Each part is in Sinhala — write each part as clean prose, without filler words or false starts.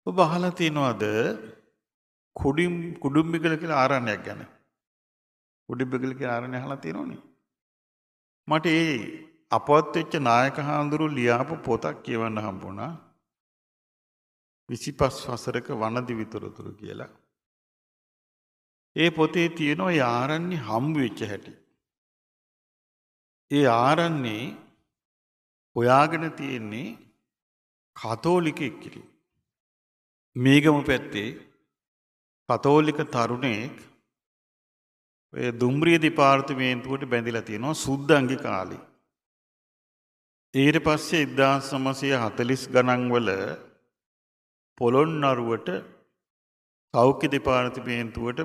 ඔබ අහලා තියෙනවද කුඩුම්බිගල කියලා ආරණ්‍යයක් ගැන? කුඩුම්බිගල කියලා ආරණ්‍ය අහලා තියෙනවනේ. මට ඒ අපවත් වෙච්ච නායක හාමුදුරුවෝ ලියාපු පොතක් කියවන්න හම්බුණා. 25 වසරක වනදිවි තොරතුරු කියලා. ඒ පොතේ තියෙනවා ඒ ආරණ්‍ය හම්බ වෙච්ච හැටි. ඒ ආරණ්‍යේ හොයාගෙන තියෙන්නේ කතෝලිකෙක් කියලා. මේගම පැත්තේ කතෝලික තරුණයෙක් ඔය දුම්රිය දෙපාර්තමේන්තුවට බැඳිලා තියෙනවා සුද්දන්ගේ කාලේ. ඊට පස්සේ 1940 ගණන් වල පොළොන්නරුවට සෞඛ්‍ය දෙපාර්තමේන්තුවට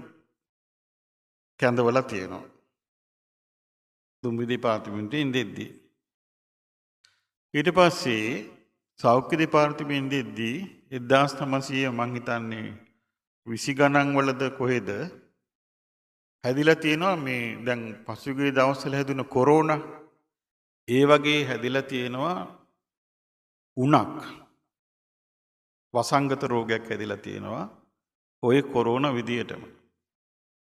කැඳවලා තියෙනවා. දුම්රිය දෙපාර්තමේන්තුවේ ඉඳෙද්දී. ඊට පස්සේ සෞඛ්‍ය දෙපාර්තමේන්තුවේ ඉඳෙද්දී 1900 මං හිතන්නේ 20 ගණන් වලද කොහෙද හැදිලා තියෙනවා මේ දැන් පසුගිය දවස්වල හැදුන කොරෝනා ඒ වගේ හැදිලා තියෙනවා උණක් වසංගත රෝගයක් හැදිලා තියෙනවා ඔය කොරෝනා විදියටම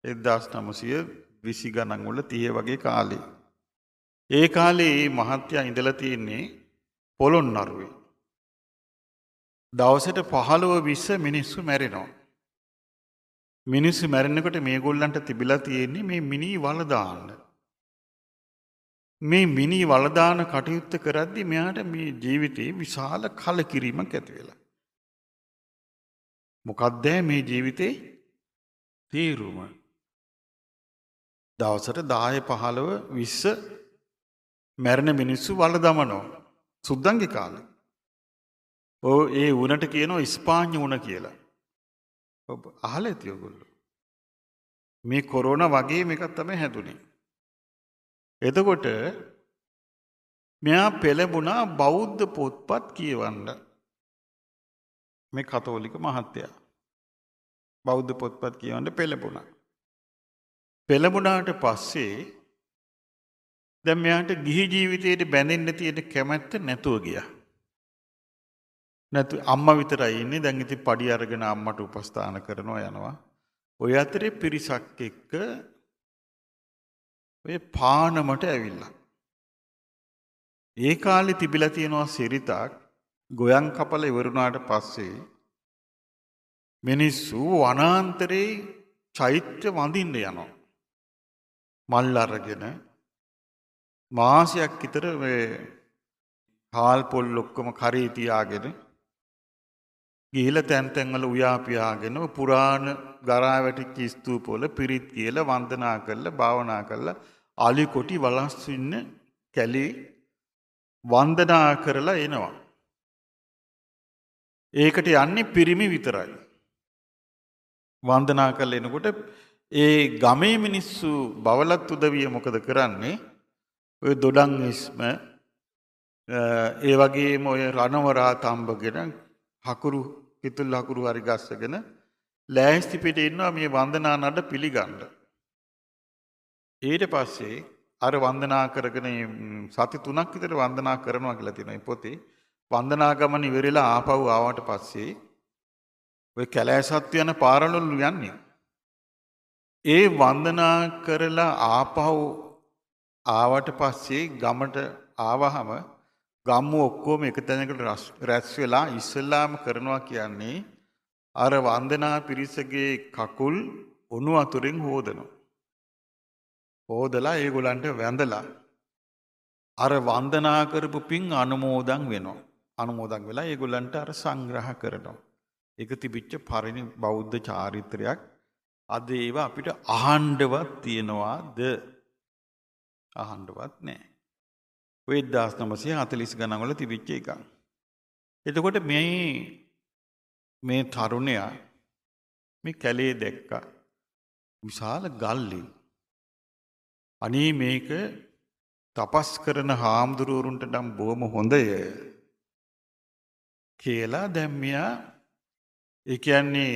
1920 ගණන් වල 30 වගේ කාලේ. ඒ කාලේ මේ මහත්තයා ඉඳලා තියෙන්නේ පොළොන්නරුවේ. දවසට 15 20 මිනිස්සු මැරෙනවා. මිනිස්සු මැරෙනකොට මේගොල්ලන්ට තිබිලා තියෙන්නේ මේ මිනි වල දාන්න. මේ මිනි වල දාන කටයුත්ත කරද්දි මෙයාට මේ ජීවිතේ විශාල කලකිරීමක් ඇති වෙලා. මොකද්ද මේ ජීවිතේ තේරුම? දවසට 10 15 20 මැරෙන මිනිස්සු වල දමනවා. සුද්දන්ගේ කාලේ. ඔව් ඒ උණට කියනවා ඉස්පාඤ්ඤ උණ කියලා. ඔබ අහලා ඇති ඔයගොල්ලෝ. මේ කොරෝනා වගේ එකක් තමයි හැදුනේ. එතකොට මෙයා පෙළඹුණා බෞද්ධ පොත්පත් කියවන්න. මේ කතෝලික මහත්තයා බෞද්ධ පොත්පත් කියවන්න පෙළඹුණා. පෙළඹුණාට පස්සේ දැන් මෙයාට ගිහි ජීවිතයට බැඳෙන්න තියෙන කැමැත්ත නැතුව ගියා. නැතු අම්මා විතරයි ඉන්නේ. දැන් ඉතින් පඩි අරගෙන අම්මට උපස්ථාන කරනවා යනවා. ඔය අතරේ පිරිසක් එක්ක ඔය පානමට ඇවිල්ලා. ඒ කාලේ තිබිලා තියෙනවා සිරිතක් ගොයන් කපල ඉවරුණාට පස්සේ මිනිස්සු වනාන්තරේ චෛත්‍ය වඳින්න යනවා. මල් අරගෙන මාසයක් විතර මේ හාල් පොල් ඔක්කොම කරේ තියාගෙන ගිහිලා තැන් තැන් වල උයා පියාගෙන පුරාණ ගරා වැටිච්ච ස්තූප වල පිරිත් කියලා වන්දනා කරලා භාවනා කරලා අලි කොටි වලස් ඉන්න කැලේ වන්දනා කරලා එනවා. ඒකට යන්නේ පිරිමි විතරයි. වන්දනා කරලා එනකොට ඒ ගමේ මිනිස්සු බවලත් උදවිය මොකද කරන්නේ? ඔය දොඩම් ඉස්ම ඒ වගේම ඔය රණවරා තඹගෙන හකුරු කිතුල් හකුරු හරි ගස්සගෙන ලෑස්ති පිට ඉන්නවා මේ වන්දනා නඩ පිළිගන්න. ඊට පස්සේ අර වන්දනා කරගෙන සති 3ක් විතර වන්දනා කරනවා කියලා තියෙනවා මේ පොතේ. වන්දනා ගමන ඉවරලා ආපහු ආවට පස්සේ ඔය කැලෑ සත්තු යන පාරවල් යන්නේ. ඒ වන්දනා කරලා ආපහු ආවට පස්සේ ගමට ආවහම ගම්මු ඔක්කොම එක තැනකට රැස් වෙලා ඉස්සෙල්ලාම කරනවා කියන්නේ අර වන්දනා පිරිසගේ කකුල් ඔණු වතුරෙන් හොදනවා. හොදලා ඒගොල්ලන්ට වැඳලා අර වන්දනා කරපු පින් අනුමෝදන් වෙනවා. අනුමෝදන් වෙලා ඒගොල්ලන්ට අර සංග්‍රහ කරනවා. ඒක තිබිච්ච පරිණි බෞද්ධ චාරිත්‍රයක්. අද ඒවා අපිට අහන්නවත් තියනවාද? අහන්නවත් නෑ. ඔය 1940 ගණන් වල තිබිච්ච එකක්. එතකොට මේ තරුණයා මේ කැලේ දැක්කා විශාල ගල්ලේ. අනේ මේක තපස් කරන හාමුදුරුවරුන්ට නම් බොහොම හොඳය කියලා දැන් මෙයා ඒ කියන්නේ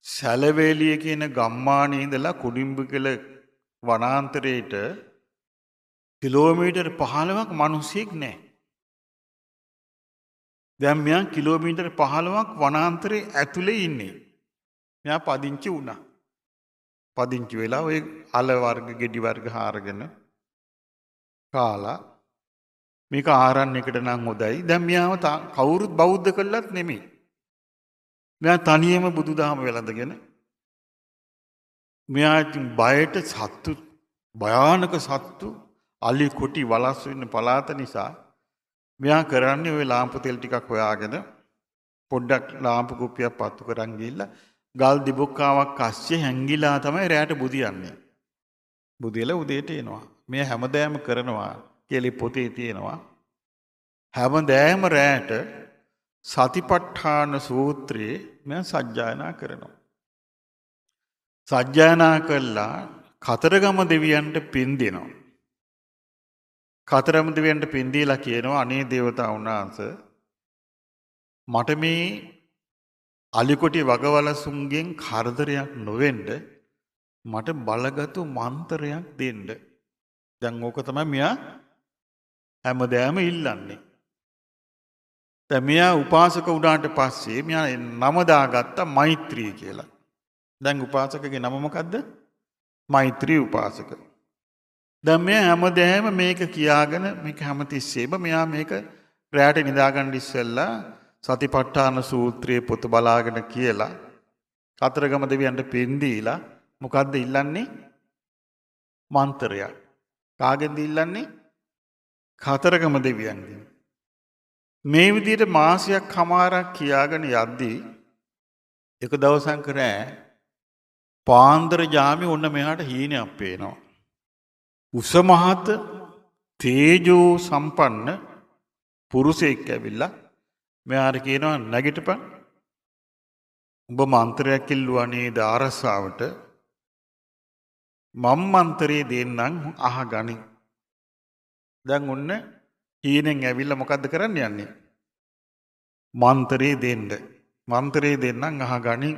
සැලවේලිය කියන ගම්මානයේ ඉඳලා කුඩිම්බිකල වනාන්තරයට කිලෝමීටර් 15ක් මිනිස්සෙක් නැහැ. දැන් මෙයා කිලෝමීටර් 15ක් වනාන්තරේ ඇතුලේ ඉන්නේ. මෙයා පදිංචි වුණා. පදිංචි වෙලා ඔය අල වර්ග ගෙඩි වර්ග හාරගෙන කාලා මේක ආරණ්‍යයකට නම් හොඳයි. දැන් මෙයාව කවුරුත් බෞද්ධ කළත් නෙමෙයි. මෙයා තනියම බුදුදහම වැළඳගෙන මෙයා ඉතින් බයට සත්තු, භයානක සත්තු, අලි කොටි වලස් වෙන පළාත නිසා මෙයා කරන්නේ ওই ලාම්පු තෙල් ටිකක් හොයාගෙන පොඩ්ඩක් ලාම්පු කුප්පියක් පත්තු කරන් ගිහිල්ලා ගල් දිබොක්කාවක් අස්සේ හැංගිලා තමයි රැයට බුදියන්නේ. බුදියලා උදේට එනවා. මෙයා හැමදෑම කරනවා කියලා පොතේ තියෙනවා. හැමදෑම රැයට සතිපට්ඨාන සූත්‍රයේ මෙයා සජ්ජායනා කරනවා. සජ්ජායනා කළා කතරගම දෙවියන්ට පින් දෙනවා. කතරගම දෙවියන්ට පින් දීලා කියනවා, අනේ දේවතා වහන්සේ, මට මේ අලිකොටි වගවලසුන්ගෙන් කරදරයක් නොවෙන්න මට බලගතු මන්ත්‍රයක් දෙන්න. දැන් ඕක තමයි මෙයා හැමදෑම ඉල්ලන්නේ. දැන් මෙයා උපාසක වුණාට පස්සේ මෙයා නම දාගත්ත මෛත්‍රී කියලා. දැන් උපාසකගේ නම මොකද්ද? මෛත්‍රී උපාසක. දැන් මෙයා හැමදෑම මේක කියාගෙන මේක හැමතිස්සෙම මෙයා මේක රැයට නිදාගන්න ඉස්සෙල්ලා සතිපට්ඨාන සූත්‍රයේ පොත බලාගෙන කියලා කතරගම දෙවියන්ට පින් දීලා මොකද්ද ඉල්ලන්නේ? මන්ත්‍රයක්. කාගෙන්ද ඉල්ලන්නේ? කතරගම දෙවියන්ගෙන්. මේ විදිහට මාසයක් හමාරක් කියාගෙන යද්දී එක දවසක් රෑ පාන්දර ජාමේ ඔන්න මෙහාට හීනයක් පේනවා. උස මහත තේජෝ සම්පන්න පුරුෂයෙක් ඇවිල්ලා මෙයාට කියනවා, නැගිටපන්, උඹ මන්ත්‍රයක් ඉල්ලුවා නේද අරසාවට, මම් මන්ත්‍රේ දෙන්නම් අහගනි. දැන් ඔන්න හීනෙන් ඇවිල්ලා මොකද්ද කරන්න යන්නේ? මන්ත්‍රේ දෙන්න. මන්ත්‍රේ දෙන්නම් අහගනි.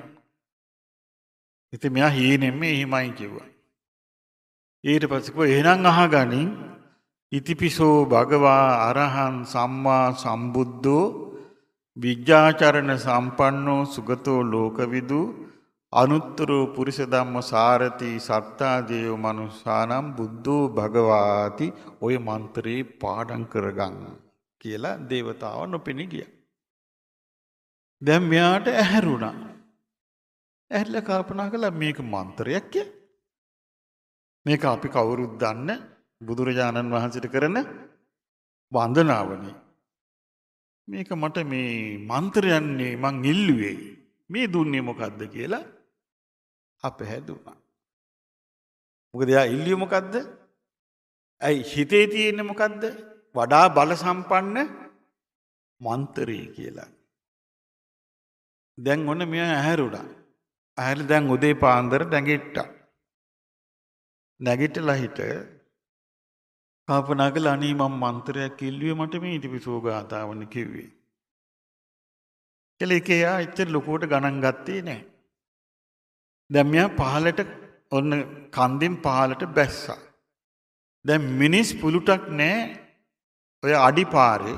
ඉතින් මෙයා හීනෙන් මේ එහෙමයි කිව්වා. ඊට පස්සේ කිව්වා එහෙනම් අහගනි, ඉතිපිසෝ භගවා අරහං සම්මා සම්බුද්ධෝ විද්‍යාචරණ සම්පන්නෝ සුගතෝ ලෝකවිදු අනුත්තරෝ පුරිස ධම්ම සාරති සත්තා දේව මනුස්සානම් බුද්ධෝ භගවාති. ඔය මන්ත්‍රේ පාඩම් කරගන්න කියලා දේවතාව නොපෙනී ගියා. දැන් මෙයාට ඇහැරුණා. ඇහැරිලා කල්පනා කළා මේක මන්ත්‍රයක් කිය. මේක අපි කවුරුත් දන්න බුදුරජාණන් වහන්සේට කරන වන්දනාවනේ. මේක මට මේ මන්ත්‍රයන්නේ මං ඉල්ලුවේ, මේ දුන්නේ මොකද්ද කියලා අපහැදුනා. මොකද එයා ඉල්ලුවේ මොකද්ද? ඇයි හිතේ තියෙන්නේ මොකද්ද? වඩා බල සම්පන්න මන්ත්‍රය කියලා. දැන් ඔන්න මෙයා ඇහැරුණා. ඇහැරිලා දැන් උදේ පාන්දර නැගිට්ටා. නැගිටලා හිට කල්පනා කළා, අනේ මං මන්ත්‍රයක් ඉල්ලුවේ, මට මේ ඉතිපිසෝ ගාථාවනේ කිව්වේ කියලා. ඒක එයා එච්චර ලොකුවට ගණන් ගත්තේ නෑ. දැන් මෙයා පහලට ඔන්න කන්දෙන් පහලට බැස්සා. දැන් මිනිස් පුලුටක් නෑ ඔය අඩිපාරේ.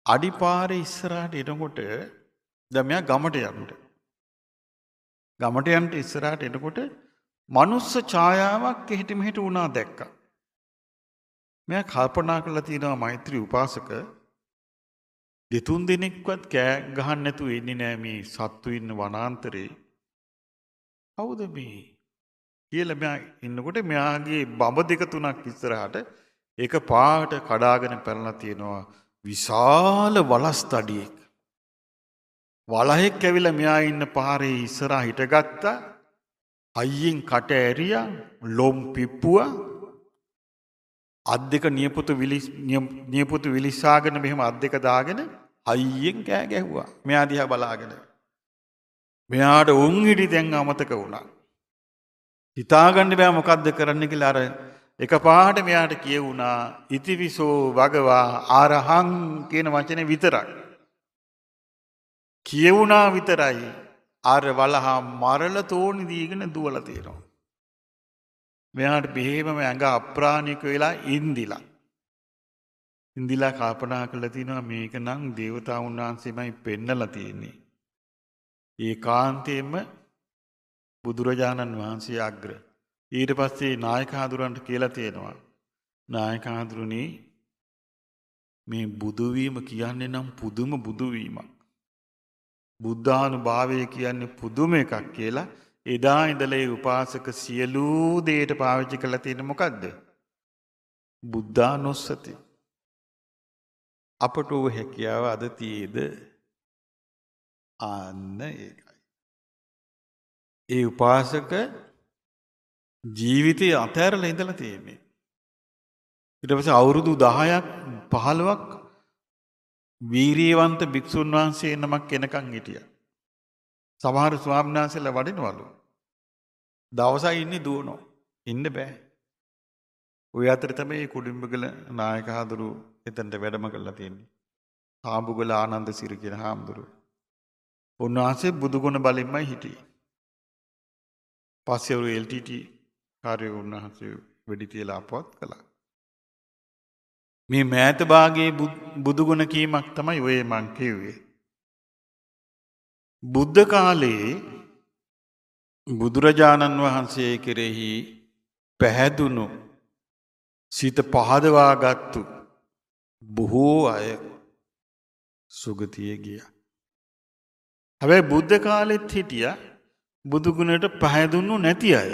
අඩිපාරේ ඉස්සරහට එනකොට දැන් මෙයා ගමට යන්න. ගමට යන්න ඉස්සරහට එනකොට මනුස්ස ඡායාවක් එහෙට මෙහෙට වුණා දැක්කා. මෙයා කල්පනා කරලා තියෙනවා මෛත්‍රී උපාසක දෙතුන් දෙනෙක්වත් කෑ ගහන්න නැතුව එන්නේ නෑ මේ සත්තු ඉන්න වනාන්තරේ. කවුද මේ කියලා මෙයා ඉන්නකොට මෙයාගේ බඹ දෙක තුනක් ඉස්සරහට ඒක පාට කඩාගෙන පැනලා තියෙනවා විශාල වලස් තඩියෙක්. වලහෙක් ඇවිල්ලා මෙයා ඉන්න පාරේ ඉස්සරහා හිටගත්තා. අයියෙන් කට ඇරියා, ලොම් පිප්පුවා, අත් දෙක නියපොතු විලිස්සාගෙන මෙහෙම අත් දෙක දාගෙන අයියෙන් කෑ ගැහුවා මෙයා දිහා බලාගෙන. මෙයාට උන් හිටි දැන් අමතක වුණා. හිතාගන්න බෑ මොකද්ද කරන්න කියලා. අර එකපාරට මෙයාට කියවුණා ඉතිවිසෝ භගවා අරහං කියන වචනේ විතරක්. කියවුණා විතරයි අර වලහා මරල තෝණි දීගෙන දුවලා තියෙනවා. මෙයාට බෙහෙමම ඇඟ අප්‍රාණික වෙලා ඉන්දිලා. ඉඳිලා කල්පනා කරලා තිනවා මේක නම් දේවතාවුන් වහන්සේමයි පෙන්නලා තියෙන්නේ. ඒකාන්තයෙන්ම බුදුරජාණන් වහන්සේ අග්‍ර. ඊට පස්සේ නායක හාමුදුරන්ට කියලා තියෙනවා. නායක හාමුදුරනේ මේ බුදු වීම කියන්නේ නම් පුදුම බුදු වීමක්. බුද්ධානුභාවය කියන්නේ පුදුම එකක් කියලා එදා ඉඳලා ඒ උපාසක සියලු දේට පාවිච්චි කරලා තියෙන මොකද්ද? බුද්ධානුස්සති. අපට ඌ හැකියාව අද තියේද? අන්න ඒකයි. ඒ උපාසක ජීවිතය අතහැරලා ඉඳලා තියෙන්නේ. ඊට පස්සේ අවුරුදු 10ක් 15ක් වීරියවන්ත භික්ෂුන් වහන්සේ නමක් එනකන් හිටියා. සමහර ස්වාමීන් වහන්සේලා වඩිනවලු. දවසයි ඉන්නේ දුවනවා. ඉන්න බෑ. ඔය අතර තමයි මේ කුඩුම්බගල නායක හාමුදුරු එතනට වැඩම කරලා තියෙන්නේ. සාඹුගල ආනන්ද සිරි කියන හාමුදුරුවෝ. උන්වහන්සේ බුදුගුණ බලෙන්මයි හිටියේ. පස්සේ වරු LTT කාර්යය උන්වහන්සේ වෙඩි තියලා අපවත් කළා. මේ මෑත භාගයේ බුදුගුණ කීමක් තමයි ඔය මං කිව්වේ. බුද්ධ කාලේ බුදුරජාණන් වහන්සේ කෙරෙහි පැහැදුණු සිත පහදවාගත්තු බොහෝ අය සුගතිය ගියා. හැබැයි බුද්ධ කාලෙත් හිටියා බුදුගුණයට පැහැදුණු නැති අය.